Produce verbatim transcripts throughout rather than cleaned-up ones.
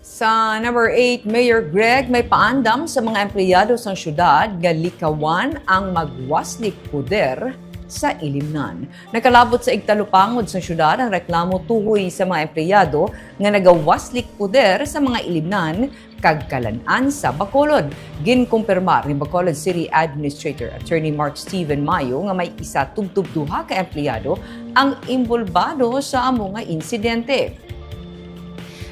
Sa number eight, Mayor Greg may paandam sa mga empleyado sang syudad nga likawan ang magwaslik poder sa ilimnan. Nakalabot sa igtalupangod sa syudad ang reklamo tuhoy sa mga empleyado nga nagawaslik poder sa mga ilimnan kag kalan-an sa Bacolod. Ginkumpirmar ni Bacolod City Administrator Attorney Mark Steven Mayo nga may isa tubtob duha ka empleyado ang imbolbado sa amo nga insidente.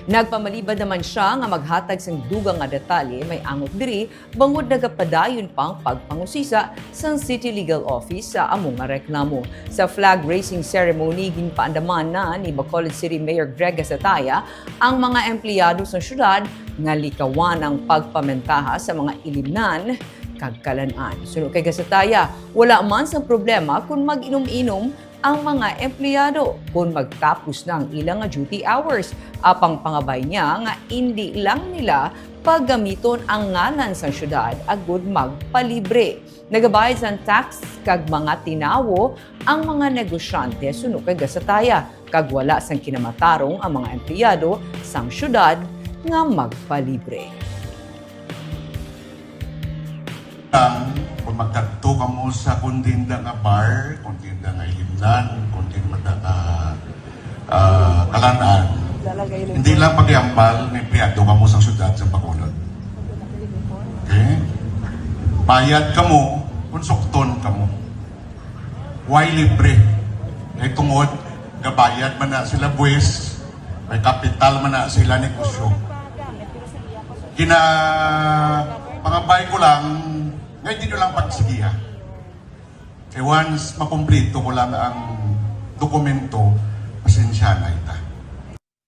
Nagpamalibad naman siya nga maghatag sang dugang nga detalye may angot diri, bangod nagapadayon pa ang pagpangusisa sang City Legal Office sa amo nga reklamo. Sa flag raising ceremony, ginpaandaman na ni Bacolod City Mayor Greg Gasataya ang mga empleyado sa syudad nga likawan ang pagpamentaha sa mga ilimnan kag kalan-an. Suno kay Gasataya, wala man sang problema kon mag-inom-inom ang mga empleyado kon magtapos na ang ila nga duty hours. Apang pangabay niya nga indi lang nila paggamiton ang ngalan sang syudad agud magpalibre. Nagabayad sang tax kag mga tinawo ang mga negosyante, suno kay Gasataya, kag wala sang kinamatarong ang mga empleyado sang syudad nga magpalibre. Ang, kung magkadto kamo sa kondinda nga bar, kondinda nga ilimnan, kondinda nga, ah, kalan-an, hindi lang paghambal nga empleyado kamo sa syudad sa Bacolod. Okay? Bayad kamo kung sukton kamo. Why libre? Kay tungod gabayad man na sila buwis, may kapital man na sila negosyo. Gina-, pangabay ko lang nga hindi nyo lang pagsigiha. Kay once makumplito ko lang ang dokumento, pasensya na ita.